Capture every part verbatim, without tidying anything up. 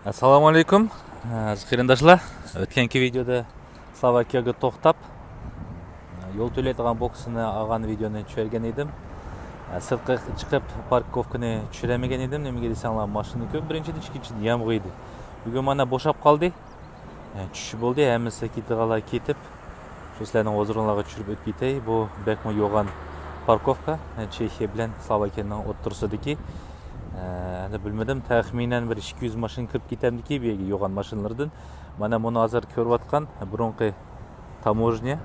ئەسسالامۇ ئەلەيكۇم، ئەزىز قېرىنداشلار. ئۆتكەنكى ۋىدېيودا سلوۋاكىيەگە توختاپ، يول تۆلەيدىغان بوكسنى ئالغان ۋىدېيونى چۈشۈرگەن ئىدىم. سىرتقا چىقىپ، پاركوفكىنى چۈشۈرەلمىگەن ئىدىم. نېمىگە دېسەڭلار، ماشىنا كۆپ. بىرىنچىدىن، ئىككىنچىدىن، يامغۇر ئىدى. بۈگۈن مانا بوشاپ قالدى. ئە، چۈش بولدى، ھەممىسى كېتىدىغانلار كېتىپ، شۇ سىلەرنىڭ ھۇزۇرۇڭلارغا چۈشۈرۈپ ئۆتۈپ كېتەي. بۇ بەكمۇ يوغان پاركوفكا، ئە، چېخىيە بىلەن سلوۋاكىيەنىڭ ئوتتۇرىسىدىكى. ئە، ئەمدى بىلمىدىم، تەخمىنەن بىر ئىككى يۈز ماشىنا كىرىپ كېتەمدىكى بۇ يەرگە يوغان ماشىنىلاردىن. مانا مۇنۇ ھازىر كۆرۈۋاتقان بۇرۇنقى تاموژنىيە،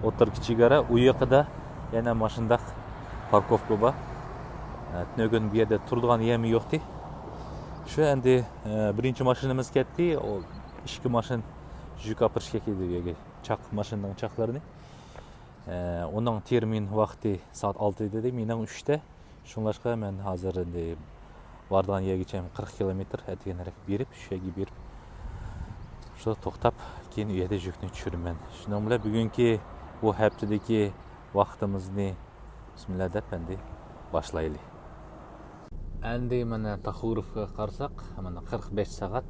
ئوتتۇرىكى چېگرا، ئۇ يېقىدا يەنە ماشىنداق پاركوفكا بار. ئە، تۈنۈگۈن بۇ يەردە تۇرىدىغان يەرمۇ يوقتى. شۇ ئەمدى، ئە، بىرىنچى ماشىنىمىز كەتتى. ئىككى ماشىنا يۈك ئاپىرىشقا كەتتى بۇ يەرگە. چاق، ماشىنىنىڭ چاقلىرىنى. ئە، ئۇنىڭ تېرمىن ۋاقتى سائەت ئالتە دېدى، مېنىڭ ئۈچتە. شۇڭلاشقا مەن ھازىر ئەمدى بارىدىغان يەرگىچە قىرىق كىلومېتىر ئەتىگەنرەك بېرىپ، شۇ يەرگە بېرىپ، شۇ توختاپ، كېيىن ئۇ يەردە يۈكنى چۈشۈرىمەن. شۇنىڭ بىلەن بۈگۈنكى بۇ ھەپتىدىكى ۋاقتىمىزنى بىسمىللا دەپ ئەمدى باشلايلى. ئەمدى مانا تاخوگرافقا قارىساق، مانا قىرىق بەش سائەت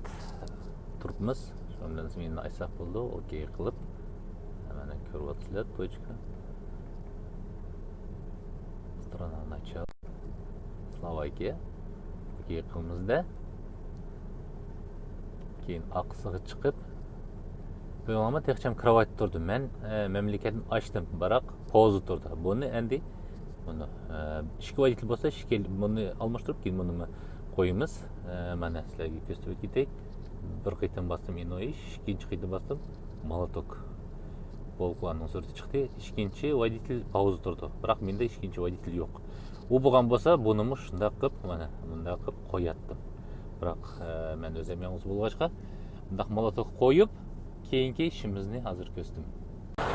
تۇرۇپمىز. شۇنىڭ بىلەن سمېنىنى ئاچساق بولىدۇ. ئوكەي قىلىپ، مانا كۆرۈۋاتىسىلەر، توچكا. Страна начала. سلوۋاكىيە. ئوكەي قىلىمىزدە. كېيىن ئاقسىغا چىقىپ، بۇيرۇڭلارمۇ تېخىچە كراۋاتتا تۇردۇم. مەن، ئە، مەملىكەتنى ئاچتىم، بىراق پوزا تۇردى. بۇنى ئەمدى، بۇنى، ئە، ئىككى ۋادىتىل بولسا، ئىككى، بۇنى ئالماشتۇرۇپ، كېيىن بۇنىمۇ قويىمىز. ئە، مانا سىلەرگە كۆرسىتىپ ئۆتۈپ كېتەي. بىر قېتىم باستىم ئىنويىش، ئىككىنچى قېتىم باستىم مالوتوك. بولكىلارنىڭ سۈرىتى چىقتى. ئىككىنچى ۋادىتىل پوزا تۇردى. بىراق مېندە ئىككىنچى ۋادىتىل يوق. ئۇ بولغان بولسا، بۇنىمۇ شۇنداق قىلىپ، مانا مۇنداق قىلىپ قوياتتىم. بىراق، ئە، مەن ئۆزۈم يالغۇز بولغاچقا، مۇنداق مولوتوف قويۇپ، كېيىنكى ئىشىمىزنى ھازىر كۆرسىتىمەن.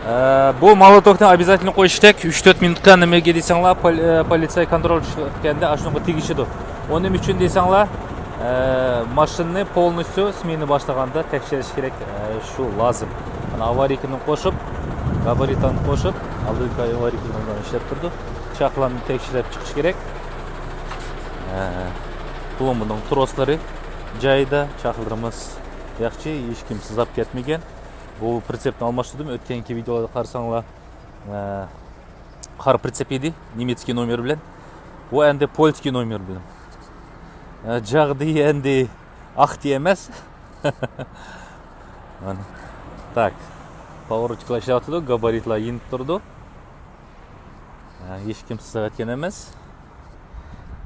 ئە، بۇ مولوتوفنى ئوبيازاتېلنو قويۇش كېرەك. ئۈچ تۆت مىنۇتقا، نېمىگە دېسەڭلار، پول-، ئە، پولىتسىيە كونترول چۈشكەندە ئاشۇنىڭغا تېگىشىدۇ. ئۇ نېمە ئۈچۈن دېسەڭلار، ئە، ماشىنىنى پولنىستيۇ سمېنا باشلىغاندا تەكشۈرۈش كېرەك. ئە، شۇ لازىم. مانا ئاۋارىيكىنى قوشۇپ، گابارىتلارنى قوشۇپ، ئالدىدىكى ئاۋارىيكىنى ئىشلەپ تۇرىدۇ. چاقلارنى تەكشۈرۈپ چىقىش كېرەك. ئە، پلومبىنىڭ تروسلىرى جايىدا، چاقلىرىمىز ياخشى، ھېچكىم سىزاپ كەتمىگەن. بۇ پرىتسېپنى ئالماشتۇردۇم. ئۆتكەنكى ۋىدېئولاردا قارىساڭلار، ئە، قارا پرىتسېپ ئىدى، نېمېتسكىي نومېر بىلەن. بۇ ئەمدى پولسكىي نومېر بىلەن. ئە، جاغدى ئەمدى ئاقتى ئەمەس. مانا. تاك. پاۋروچكىلار ئىشلەۋاتىدۇ، گابارىتلار يېنىپ تۇرىدۇ. ئە، ھېچكىم سىزىۋەتكەن ئەمەس.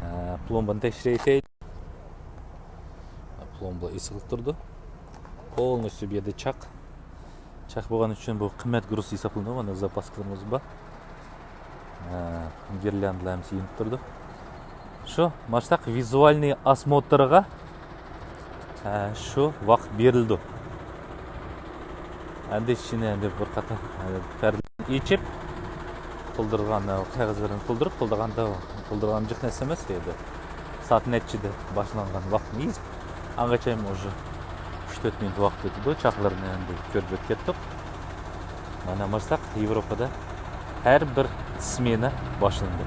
ئە، پلومبىنى تەكشۈرەيلى. پلومبا ئېسىلىپ تۇرىدۇ. پولنىستيۇ بۇ يەردە چاق. چاق بولغان ئۈچۈن بۇ قىممەت گروز ھېسابلىنىدۇ. مانا زاپاسكىلىرىمىز بار. ئە، گىرلياندىلار ھەممىسى يېنىپ تۇرىدۇ. شۇ ماشتاق ۋىزۇئالنىي ئاسموتىرغا، ئە، شۇ ۋاقىت بېرىلىدۇ. ئەمدى ئىچىنى ئەمدى بىر قاتار، ئە، پەردىنى ئېچىپ، تولدۇرغان، ئە، قەغەزلىرىنى تولدۇرۇپ، تولدۇرغاندا، تولدۇرغان جىق نەرسە ئەمەس ئەمدى. سائەت نەچچىدە باشلانغان ۋاقىتنى يېزىپ، ئاڭغىچە ئۇژې ئۈچ تۆت مىنۇت ۋاقىت ئۆتىدۇ، چاقلىرىنى ئەمدى كۆرۈپ ئۆتۈپ كەتتۇق. مانا ماشتاق ياۋروپادا ھەر بىر سمېنا باشلىنىدۇ.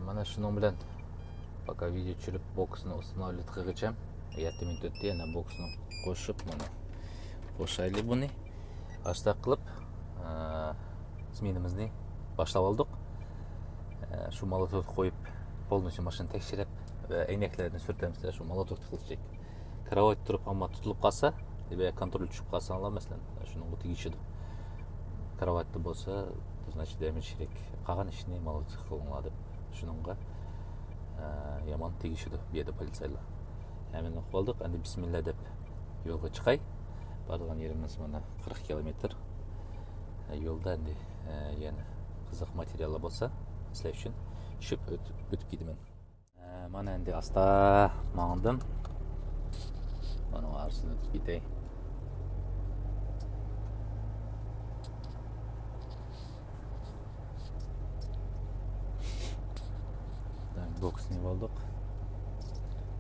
مانا شۇنىڭ بىلەن پاكا ۋىدېو چۈشۈرۈپ، بوكسنى ئۇستاناۋلىت قىلغىچە يەتتە مىنۇت ئۆتتى، يەنە بوكسنى قوشۇپ، مانا قوشايلى بۇنى. ئاشتاق قىلىپ، ئە، سمېنىمىزنى باشلاپ ئالدۇق. ئە، شۇ مولوتوفنى قويۇپ، پولنىستيۇ ماشىنىنى تەكشۈرۈپ ۋە ئەينەكلەرنى سۈرتەمسىلەر شۇ مولوتوفنى قىلىشتەك. كراۋاتتا تۇرۇپ، ئەمما تۇتۇلۇپ قالسا، يا كونترول چۈشۈپ قالساڭلار، مەسىلەن، شۇنىڭغا تېگىشىدۇ. كراۋاتتا بولسا، значит، دەم ئېلىش كېرەك. قالغان ئىشنى مولوتوف قىلىڭلار دەپ، شۇنىڭغا، ئە، يامان تېگىشىدۇ بۇ يەردە پولىتسىيلار. ھەممىنى ئوقۇپ ئالدۇق، ئەمدى بىسمىللا دەپ يولغا چىقاي. بارىدىغان يېرىمىز مانا قىرىق كىلومېتىر. يولدا ئەمدى، ئە، يەنە قىزىق ماتېرىياللار بولسا سىلەر ئۈچۈن چۈشۈپ ئۆت-، ئۆتۈپ كېتىمەن. ئە، مانا ئەمدى ئاستا ماڭدىم. مانا ئارىسىدىن ئۆتۈپ كېتەي. بوكسنى ئالدۇق.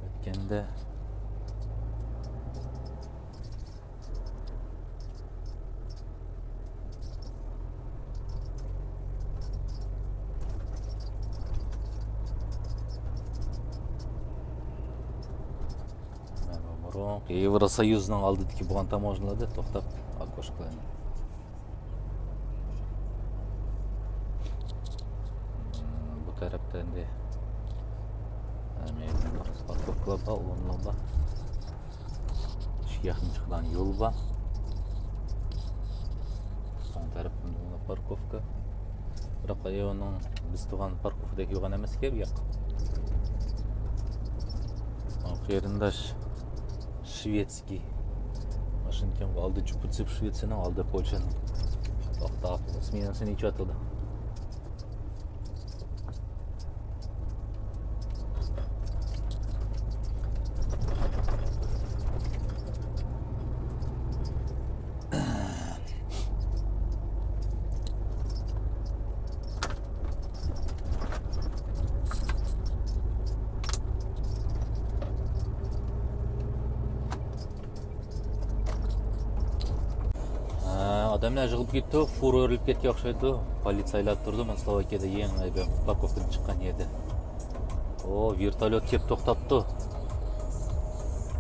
ئۆتكەندە ياۋروسويۇزنىڭ ئالدىدىكى بولغان تاموژنىلاردا توختاپ، ئاكوشكىلارنى. بۇ تەرەپتە ئەمدى، ئە، مەيدان پاركوفكىلار بار، ئورۇنلار بار. ئىككى ياقتىن چىقىدىغان يول بار. سول تەرەپتىن پاركوفكا. بىراق، ئۇنىڭ بىز تۇرغان پاركوفكىدەك يوغان ئەمەس ئىكەن بۇ ياق. قېرىنداش شۋېتسكىي ماشىنا ئىكەن، ئالدى جۇپىتسېپ شۋېتسىيەنىڭ، ئالدى پولشانىڭ. ئاپتاپلىق سمېنىسىنى ئېچىۋاتىدۇ. ھە، ئادەملەر يىغىلىپ كېتىپتۇ، فۇر ئۆرۈلۈپ كەتكەن ئوخشايدۇ. پولىتسىيلار تۇرىدۇ، مانا سلوۋاكىيەدە يېڭى بىر پاركوفكىدىن چىققان يەردە. ئو، ۋېرتوليوت كېلىپ توختاپتۇ.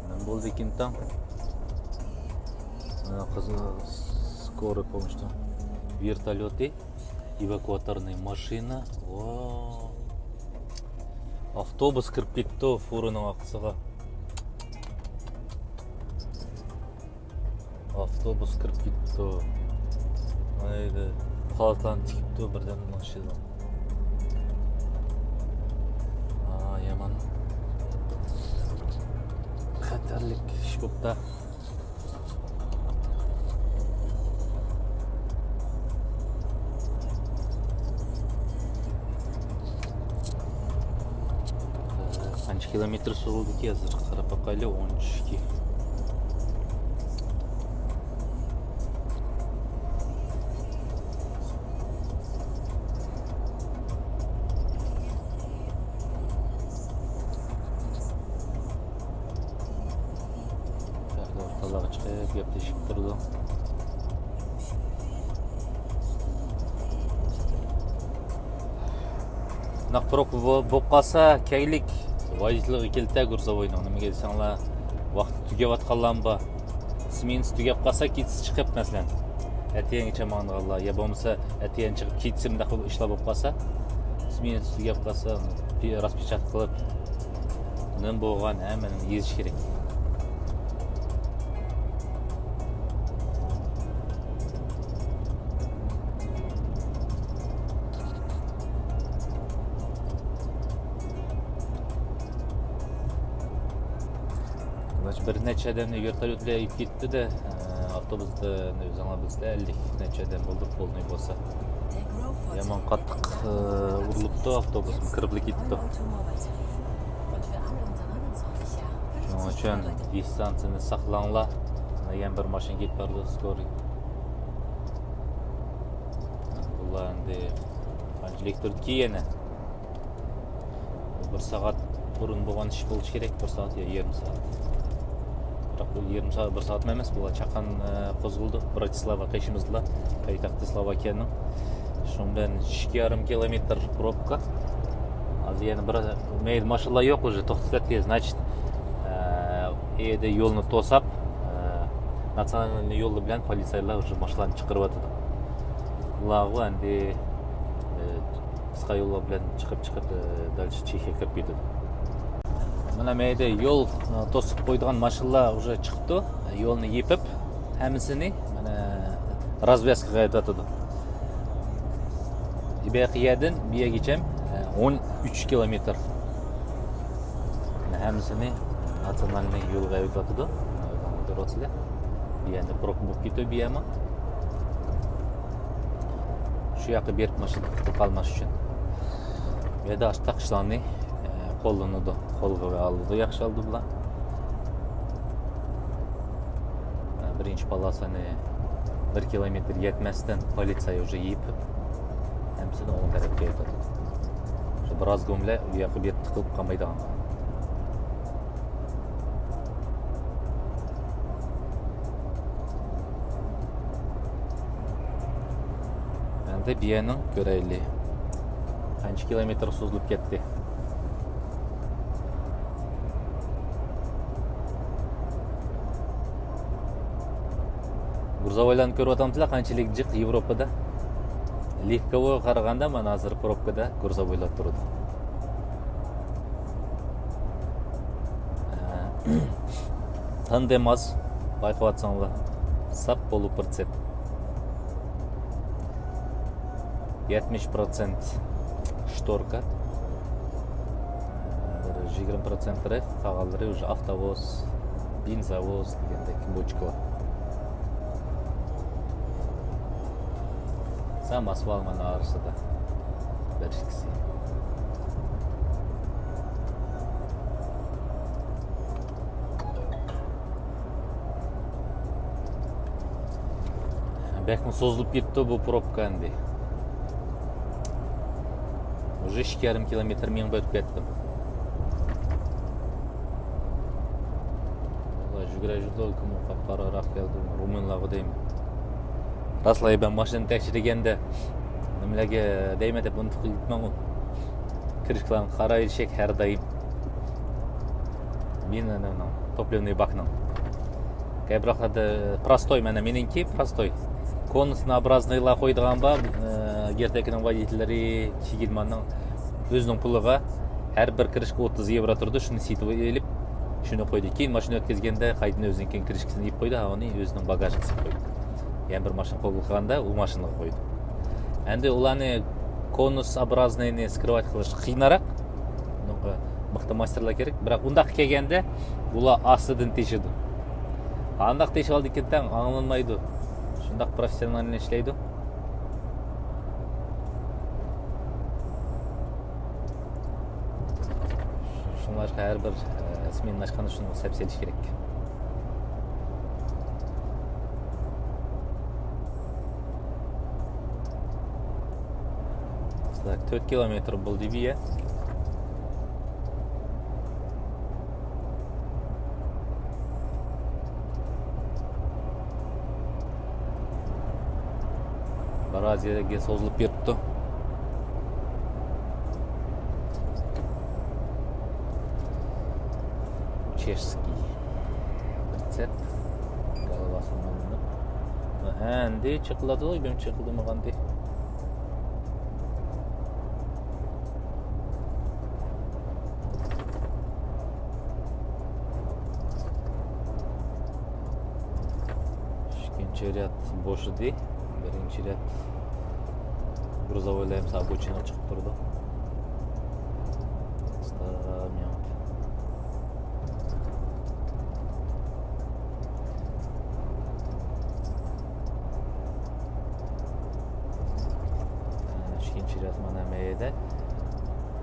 نېمە بولدىكىن تاڭ؟ مانا قىزىل، سكورىي پوموشنىڭ ۋېرتوليوتى. ئېۋاكۇئاتورنىي ماشىنا. ۋاو. ئاپتوبۇس كىرىپ كېتىپتۇ فۇرىنىڭ ئارقىسىغا. ئاپتوبۇس كىرىپ كېتىپتۇ. ھەيدە، پالتانى تىكىپتۇ بىردەم ماشىنا. ئا، يامان. خەتەرلىك ئىش بوپتا. قانچە كىلومېتىر سوزۇلدىكى ھازىر؟ قاراپ باقايلى، ئون ئىككى. ئورتالاغا چىقىپ گەپلىشىپ تۇرىدۇ. ناق پروك بو-، بولۇپ قالسا، كەيلىك ۋاجىتلىقى كېلىتە گۇرزاۋوينىڭ. نېمىگە دېسەڭلار، ۋاقتى تۈگەۋاتقانلارمۇ بار. سمېنىسى تۈگەپ قالسا، كېچىسى چىقىپ، مەسىلەن، ئەتىگەنگىچە ماڭىدىغانلار يا بولمىسا ئەتىگەن چىقىپ، كېچىسى مۇنداق بىر ئىشلار بولۇپ قالسا، سمېنىسى تۈگەپ قالسا، پى-، راسپېچاتكا قىلىپ، نېمە بولغان ھەممىنى يېزىش كېرەك. بىر نەچچە ئادەمنى ۋېرتوليوت بىلەن ئېلىپ كېتىپتۇ-دە، ئاپتوبۇستا ئۆزۈڭلار بىلىسىلەر، ئەللىك نەچچە ئادەم بولدۇق، بولماي بولسا. يامان قاتتىق، ئۇرۇلۇپتۇ ئاپتوبۇس، كىرىپلا كېتىپتۇ. شۇنىڭ ئۈچۈن دىستانسىيەنى ساقلاڭلار. يەنە بىر ماشىنا كېلىپ بارىدۇ، سكورىي. بۇلار ئەمدى قانچىلىك تۇردىكى يەنە؟ بىر سائەت بۇرۇن بولغان ئىش بولۇشى كېرەك، بىر سائەت يا يېرىم سائەت. بىراق بۇ يېرىم سائەت، بىر سائەتمۇ ئەمەس، بۇلار چاقان، ئە، قوزغىلىدۇ. براتىسلاۋا قېشىمىزدىلا، پايتەختى سلوۋاكىيەنىڭ. شۇنىڭ بىلەن ئىككى يېرىم كىلومېتىر پروبكا. ھازىر يەنە بىر مەيلى ماشىنىلار يوق، ئۇژې توختىتىۋەتتى، значит، ئە، ئەيدە يولنى توساپ، ئە، ناتسىيونالنىي يولى بىلەن پولىتسىيلار ئۇژې ماشىنىلارنى چىقىرىۋاتىدۇ. بۇلارغۇ ئەمدى، ئە، قىسقا يوللار بىلەن چىقىپ، چىقىپ، ئە، دەل شۇ چېكىگە كىرىپ كېتىدۇ. مانا مەيدە يول، ئە، توسۇپ قويىدىغان ماشىنىلار ئۇژې چىقىپتۇ. يولنى يېپىپ، ھەممىسىنى، مانا، رازۋيازكىغا ھەيدەۋاتىدۇ. بۇ يەردىن بۇ يەرگىچە، ئە، ئون ئۈچ كىلومېتىر. ھەممىسىنى ناتسىيونالنىي يولغا ھەيدەۋاتىدۇ. بۇ يەردە پروك بولۇپ كېتىدۇ بۇ يەرمۇ. شۇ ياققا بېرىپ ماشىنا قىلىپ قالماس ئۈچۈن. بۇ يەردە ئاشۇنداق ئىشلارنى، ئە، قوللىنىدۇ. قولغا ئالىدۇ، ياخشى ئالىدۇ بۇلار. بىرىنچى پالاسىنى بىر كىلومېتىر يەتمەستىن پولىتسىيە ئۇژې يېپىپ، ھەممىسىنى ئوڭ تەرەپكە ئېلىپ كېتىدۇ. شۇ بىراز گۇملە ئۇ ياققا بېرىپ تىقىلىپ قالمايدىغان. ئەمدى بۇ يەرنىڭ كۆرەيلى، قانچە كىلومېتىر سوزۇلۇپ كەتتى. گۇرزاۋايلارنى كۆرۈۋاتامسىلەر، قانچىلىك جىق ياۋروپادا. لېگكوۋغا قارىغاندا مانا ھازىر پروبكىدا گۇرزاۋايلار تۇرىدۇ. تاندېم ئاز، بايقىۋاتساڭلار. ساپ پولۇپرىتسېپ. يەتمىش پىرسەنت شتوركا، بىر يىگىرمە پىرسەنت رېف، قالغانلىرى ئۇژې ئاپتوۋوز، بېنزوۋوز دېگەندەك بوچكا. سەن ماس بولغان ئارىسىدا بىر ئىككىسى. بەكمۇ سوزۇلۇپ كېتىپتۇ بۇ پروبكا ئەمدى. ئۇژې ئىككى يېرىم كىلومېتىر مېڭىپ ئۆتۈپ كەتتىم. ۋاللا يۈگۈرە يۈردى، كىم قاپقاراراق كەلدى، رومۇنلارغۇ دەيمەن. راستلا مەن ماشىنا تەكشۈرگەندە نېمىلەرگە دەيمەن دەپ ئۇنتۇپ كېتىمەنغۇ. كىرىشكىلارنى قاراۋېلىشەك ھەر دائىم. بىنىنىڭ، توپلىۋنىي باكنىڭ. كەيبىراقلاردا پروستوي، مانا مېنىڭكى پروستوي. كونۇسنابرازنىيلار قويىدىغان بار، ئە، گېرتەكنىڭ ۋودىتېللىرى، كىگىلماننىڭ ئۆزىنىڭ پۇلىغا ھەر بىر كىرىشكا ئوتتۇز ياۋرو تۇرىدۇ، شۇنى سېتىۋېلىپ، شۇنى قويدى. كېيىن ماشىنا ئۆتكۈزگەندە قايتىدىن ئۆزىنىڭكى كىرىشكىسىنى ئېلىپ قويدى، ھا، ئۇنى ئۆزىنىڭ باگاژىغا سېلىپ قويدى. يەنە بىر ماشىنا قوبۇل قىلغاندا ئۇ ماشىنىغا قويدى. ئەمدى ئۇلارنى كونۇسابرازنىينى سكرىۋات قىلىش قىينىراق. بۇنىڭغا مىختا ماستېرلار كېرەك. بىراق ئۇنداق كەلگەندە ئۇلار ئاستىدىن تېشىدۇ. قانداق تېشىۋالدىكىن تەڭ ئاڭلانمايدۇ. شۇنداق پروفېسسىونال ئىشلەيدۇ. شۇڭلاشقا ھەر بىر، ئە، سمېنا ئاچقاندا شۇنى سەپ سېلىش كېرەك. تۆت كىلومېتىر بولدى بىيە. بىراز يەرگە سوزۇلۇپ كېتىپتۇ. چېشسكىي. رېتسېپت. ئەمدى چېقىلىدۇ، بۈگۈن چېقىلدىمىغاندى. ئىككىنچى رەت بوشىدى. بىرىنچى رەت گۇرزاۋايلار ھەم سابوچىنغا چىقىپ تۇرىدۇ. ئىككىنچى رەت مانا مەيدە.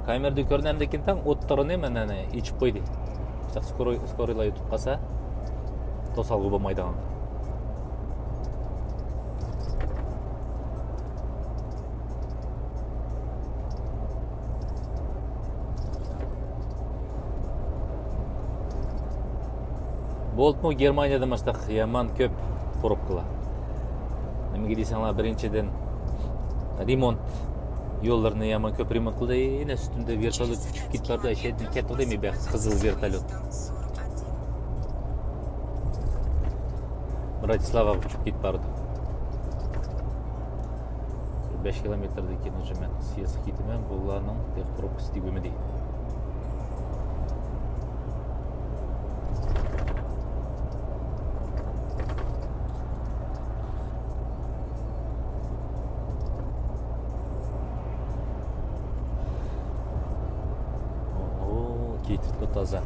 كامېرىدا كۆرۈنەمدىكىن تەڭ ئوتتۇرىنى مانا ئېچىپ قويدى. سكورىي، سكورىيلار يۇتۇپ قالسا، توسالغۇ بولمايدىغان. بولۇپمۇ گېرمانىيەدە مۇشۇنداق يامان كۆپ پروبكىلار. نېمىگە دېسەڭلار، بىرىنچىدىن، رېمونت، يوللىرىنى يامان كۆپ رېمونت قىلدى. يەنە ئۈستۈمدە ۋېرتوليوت ئۇچۇپ كېتىپ بارىدۇ، ئەشەددىن كەتتى دەيمەن، بەخت قىزىل ۋېرتوليوت. براتىسلاۋاغا ئۇچۇپ كېتىپ بارىدۇ. بەش كىلومېتىردىن كېيىن ئۇژې مەن سىياسىي كېتىمەن، بۇلارنىڭ تېخى پروبكىسى تۈگىمىدى. ئوھو، كېتىپتۇ تازا.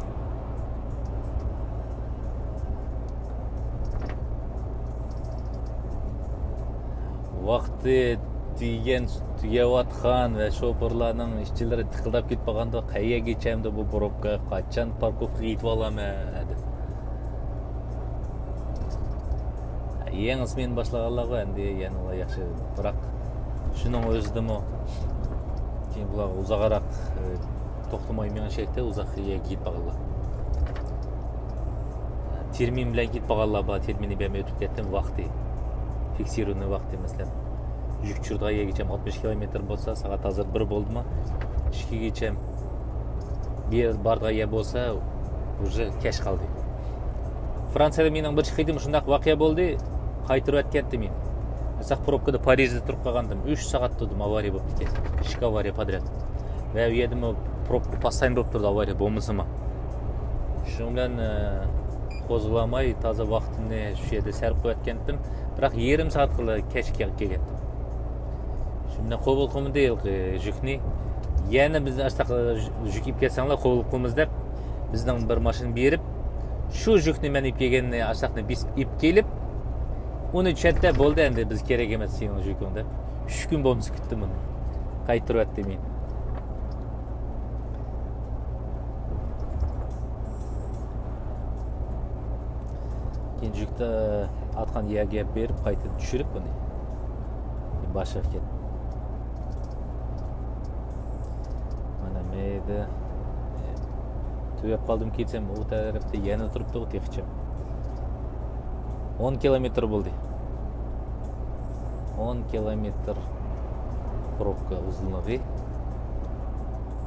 ۋاقتى تۈگىگەن، تۈگەۋاتقان ۋە شوپۇرلارنىڭ ئىچلىرى تىقىلداپ كېتىپ قالغاندا، قەيەرگىچە ئەمدى بۇ پروبكا، قاچان پاركوفكىغا يېتىۋالامەن دەپ. يېڭى سمېنا باشلىغانلارغۇ ئەمدى يەنىلا ياخشى، بىراق شۇنىڭ ئۆزىدىمۇ كېيىن بۇلار ئۇزاقراق، ئى، توختىماي مېڭىشەكتە ئۇزاق يەرگە كېتىپ قالغانلار. تېرمىن بىلەن كېتىپ قالغانلار بار، تېرمىننى بەرمەي ئۆتۈپ كەتتىم، ۋاقتى. فىكسىروننىي ۋاقتى، مەسىلەن، يۈك چۈشۈرىدىغان يەرگىچە ئاتمىش كىلومېتىر بولسا، سائەت ھازىر بىر بولدىمۇ؟ ئىككىگىچە بىر بارىدىغان يەر بولسا، ئۇژې كەچ قالدى. فرانسىيەدە مېنىڭ بىر ئىككى قېتىم شۇنداق ۋەقە بولدى. قايتۇرۇۋەتكەنتىم. مىسال، پروبكىدا پارىژدا تۇرۇپ قالغانتىم. ئۈچ سائەت تۇردۇم، ئاۋارىيە بولۇپ كەتكەن. ئىككى ئاۋارىيە پادرياد. ۋە ئۇ يەردىمۇ پروبكا پاستايما بولۇپ تۇردى، ئاۋارىيە بولمىسىمۇ. شۇنىڭ بىلەن، ئە، قوزغىلالماي تازا ۋاقتىمنى شۇ يەردە سەرپ قىلىۋەتكەنتىم. بىراق يېرىم سائەتكىلا كەچ كەل-، كەلگەنتىم. شۇنى قوبۇل قىلمىدى ھېلىقى يۈكنى. يەنە بىزنى ئاشتاق يۈك ئېلىپ كەلسەڭلار قوبۇل قىلىمىز دەپ، بىزنىڭ بىر ماشىنا بېرىپ، شۇ يۈكنى مەن ئېلىپ كەلگەننى ئاشتاقنى بېسىپ ئېلىپ كېلىپ، ئۇنى چەتتە، بولدى ئەمدى، بىز كېرەك ئەمەس سېنىڭ يۈكۈڭ دەپ، ئۈچ كۈن بولمىسا كۈتتۈم ئۇنى. قايتۇرۇۋەتتىم مېنى. كېيىن يۈكنى ئاتقان يەرگە بېرىپ، قايتىدىن چۈشۈرۈپ ئۇنى باشقا كەتتىم. مانا مەيدە تۈگەپ قالدىم، كېتسەم ئۇ تەرەپتە يەنە تۇرۇپتۇ تېخىچە. ئون كىلومېتىر بولدى. ئون كىلومېتىر پروبكا ئۇزۇنلۇقى.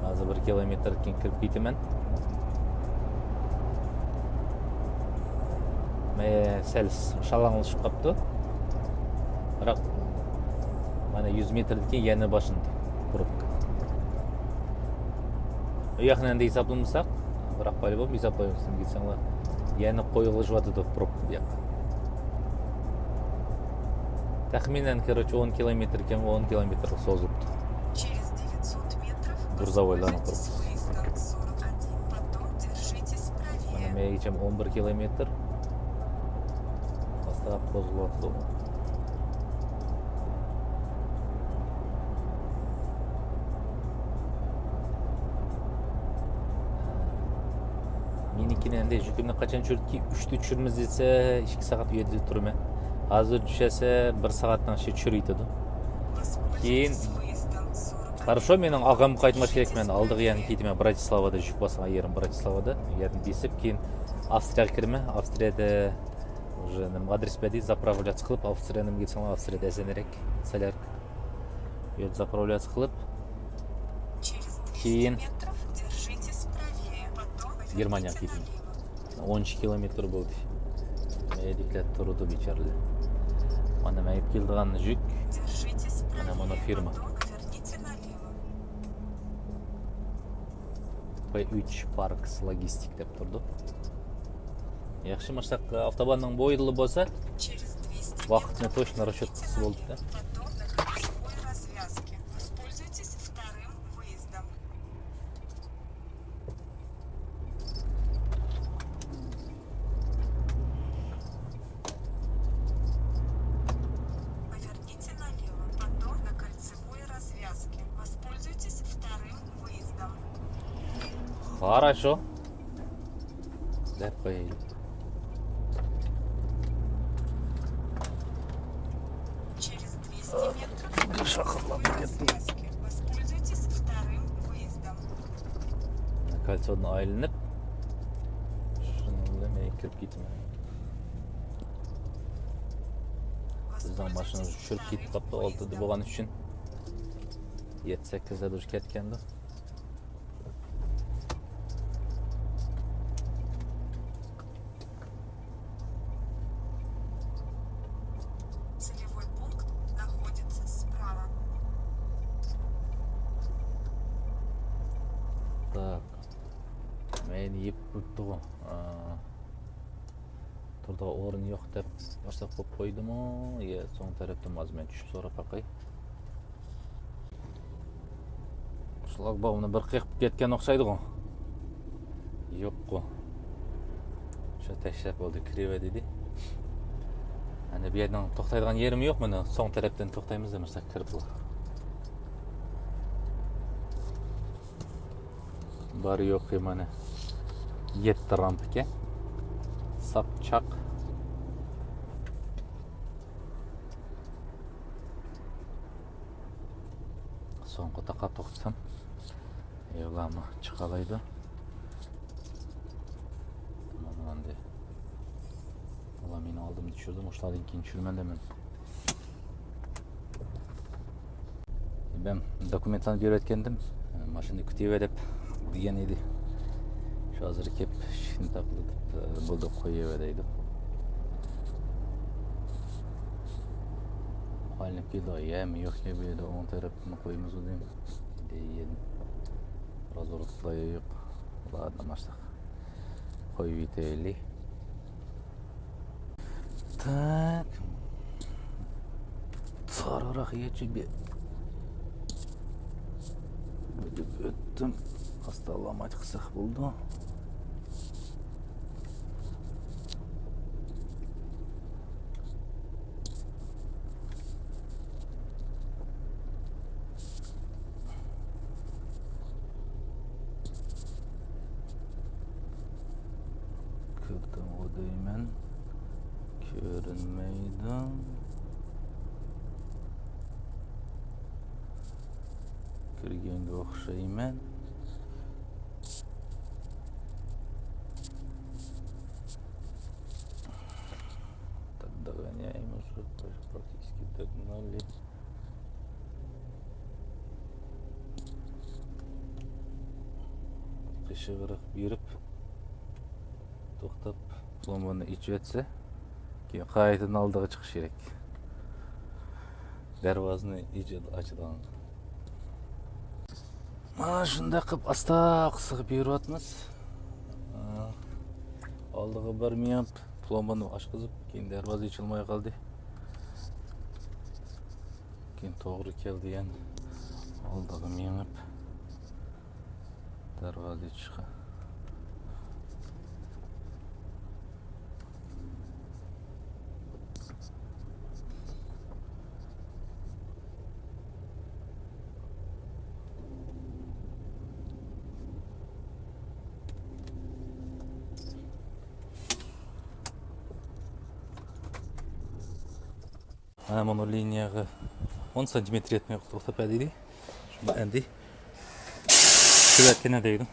ھازىر بىر كىلومېتىر كېيىن كىرىپ كېتىمەن. مەيە سەل شالاڭلىشىپ قاپتۇ. بىراق مانا يۈز مېتىردىن كېيىن يەنە باشلىنىدۇ پروبكا. ئۇ ياقنى ئەمدى ھېسابلىمىساق، بىراق بالىبوم ھېسابلايمىز دېسەڭلار، يەنە قويۇقلىشىۋاتىدۇ پروبكا بۇ ياق. تەخمىنەن، كىروچى، ئون كىلومېتىر ئىكەن، ئون كىلومېتىرغا سوزۇلۇپتۇ. Грузовойلارنىڭ پروبكىسى. مانا مەيگىچەم ئون بىر كىلومېتىر. ئاستا قوزغىلىۋاتىدۇ. مېنىڭكىنى ئەمدى يۈكۈمنى قاچان چۈشۈردىكى؟ ئۈچتە چۈشۈرىمىز دېسە، ئىككى سائەت ئۇ يەردە تۇرىمەن. ھازىر چۈشەرسە، بىر سائەتنىڭ ئىچىدە چۈشۈرۈۋېتىدۇ. كېيىن، хорошо، مېنىڭ ئاغام قايتماس كېرەك، مەن ئالدىغا يەنە كېتىمەن. براتىسلاۋادا يۈك باسقان يېرىم، براتىسلاۋادا. يەردىن بېسىپ، كېيىن ئاۋسترىيەگە كىرىمەن. ئاۋسترىيەدە ئۇژې نېمە ئادرېس بەردى، زاپراۋلياتسا قىلىپ، ئاۋسترىيەدىن كەلسەڭلار، ئاۋسترىيەدە ئەسلىرەك سەلەر. يەردە زاپراۋلياتسا قىلىپ، كېيىن گېرمانىيەگە كېتىمەن. ئون ئىككى كىلومېتىر بولدى. مەيدىكلەر تۇرىدۇ، بىچارىلەر. مانا مەيىپ كېلىدىغان يۈك. مانا، مانا فىرما. ۋە ئۈچ پاركس لاگىستىك دەپ تۇرىدۇ. ياخشى، مۇشۇنداق ئاپتوباننىڭ بويىدىلا بولسا، ۋاقىتنى توشنا راشوت قىلسا بولدى. Хорошо. دەپ قويايلى. شاخلىلاپ كەتتىم. كالتسودىن ئايلىنىپ، شۇنىڭ بىلەن مەن كىرىپ كېتىمەن. بىزنىڭ ماشىنىمىز چۈشۈرۈپ كېتىپ قاپتۇ، ئالتىدە بولغان ئۈچۈن. يەتتە سەككىزدە دۇر كەتكەندۇ. Целевой пункт находится справа. Так. مەينى يېپىپ قويۇپتىغۇ. ئا، تۇرىدىغان ئورۇن يوق دەپ، باشلاپ قويۇپ قويدىمۇ؟ يا، سوڭ تەرەپتىن ھازىر مەن چۈشۈپ سوراپ باقاي. شۇلار بۇنى بىر قېقىپ كەتكەن ئوخشايدىغۇ. يوققۇ. شۇ تەكشۈرۈپ بولدى، كىرىۋە دېدى. ئەنە بۇ يەرنىڭ توختايدىغان يېرىمۇ يوق، مانا سوڭ تەرەپتىن توختايمىز دېمىسە كىرىپلا. بار يوقى مانا يەتتە رامپىكەن. ساپ چاق. سوڭقا تاقاپ توختىسام، ئۇلارمۇ چىقالايدۇ. تامام ئەمدى. ئۇلار مېنىڭ ئالدىمدا چۈشۈردى، مۇشۇلاردىن كېيىن چۈشۈرىمەن دەيمەن. مەن دوكۇمېنتلارنى كۆرۈۋەتكەنتىم، ماشىنىنى كۈتۈۋە دەپ دېگەن ئىدى. شۇ ھازىر كېلىپ ئىشىكنى تاقىلىتىپ، بولدى، قويۇۋە دەيدۇ. ئايلىنىپ كېلىدۇ، يەم يوق يە بۇ يەردە ئوڭ تەرەپنى قويىمىز دېدىم. كېيىن رازۋوركىلار يوق. ئۇلارنى ماشتاق قويۇۋېتەيلى. تاك. تارىراق يەچۈ بىر. ئۆتۈپ ئۆتتۈم. ئاستا ئالامايت قىلساق بولىدۇ. كۆردۈڭغۇ دەيمەن. كۆرۈنمەيدۇ. كىرگەنگە ئوخشايمەن. Так, догоняем уже, практически догнали. قىشىغىراق بېرىپ توختاپ، پلومبىنى ئېچىۋەتسە، كېيىن قايتىدىن ئالدىغا چىقىش كېرەك. دەرۋازىنى ئېچىدۇ، ئاچىدىغان. مانا شۇنداق قىلىپ ئاستا قىسىغا بېرىۋاتىمىز. ئالدىغا بىر مېڭىپ، پلومبىنى ئاچقۇزۇپ، كېيىن دەرۋازا ئېچىلماي قالدى. كېيىن توغرا كەلدى يەنە. ئالدىغا مېڭىپ، دەرۋازا ئېچىشقا. ھە، مانا لىنىيەگە ئون سانتىمېتىر يەتمەي توختاپ بەردى. شۇنى ئەمدى تۈۋەتكىنى دەيدۇ.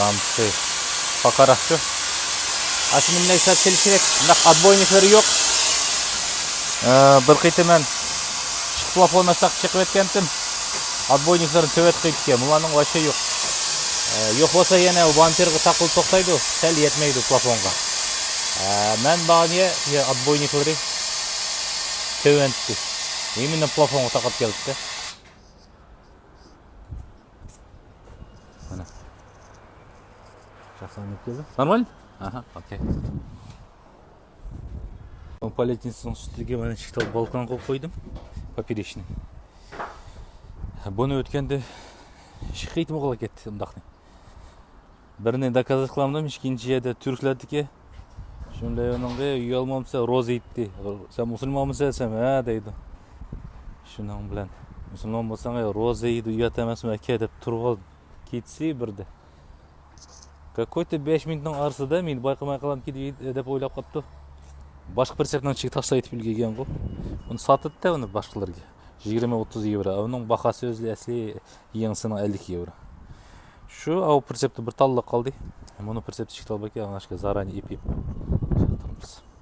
رامكىسى پاكاراقچۇ. ئاشۇنى مۇنداق سەل كېلىش كېرەك. بۇنداق отбойниклىرى يوق. ئە، بىر قېتىم مەن ئىككى پلاپوننى ئاشتاق چېقىۋەتكەنتىم. Отбойниклىرىنى تۆۋەت قىلىپ كەتكەن. بۇلارنىڭ ۋاژشى يوق. ئە، يوق بولسا يەنە بامپېرغا تاقىلىپ توختايدۇ، سەل يەتمەيدۇ پلاپونغا. ئە، مەن بارغان يەر، يەر отбойниكلىرى تۆۋەنتتى. ئىمىنە پلاپونغا تاقاپ كەلدى. مانا. شاخلانىپ كەلدى. نورمال؟ ئاھا، ئوكەي. پالېتنىسنىڭ ئۈستىگە مانا ئىككى تال بالكان قويۇپ قويدۇم. پوپېرېچنىي. بۇنى ئۆتكەندە ئىككى قېتىم قىلىپ كەتتى ئۇنداقنى. بىرىنى داكازات قىلالمىدىم، ئىككىنچى يەردە تۈركلەردىكى شۇنداق ئۇنىڭغا يۇيالمامسەن روزا ئېيتتى. سەن مۇسۇلمانمىسەن دېسەم، ھە دەيدۇ. شۇنىڭ بىلەن مۇسۇلمان بولساڭ روزا ئېيتىدۇ، ئۇيات ئەمەسمۇ ئەكە دەپ تۇرۇۋال كېچىسى بىردە. Какой-то بەش مىنۇتنىڭ ئارىسىدا مېنى بايقىماي قالامكى دەپ ئويلاپ قاپتۇ. باشقا پىرسېپنىڭ ئىچىگە تاشلاپ ئېتىپ ئۈلگۈرگەنغۇ. ئۇنى ساتىدۇ-دە ئۇنى باشقىلارغا. يىگىرمە ئوتتۇز يېۋرو. ئۇنىڭ باھاسى ئۆزى ئەسلى يېڭىسىنىڭ ئەللىك يېۋرو. شۇ ئاۋۇ پىرسېپتە بىر تاللا قالدى. مۇنۇ پىرسېپتە ئىككى تال باركەن، ئاڭلاشقا زارانى ئېپىپ تۇرىمىز.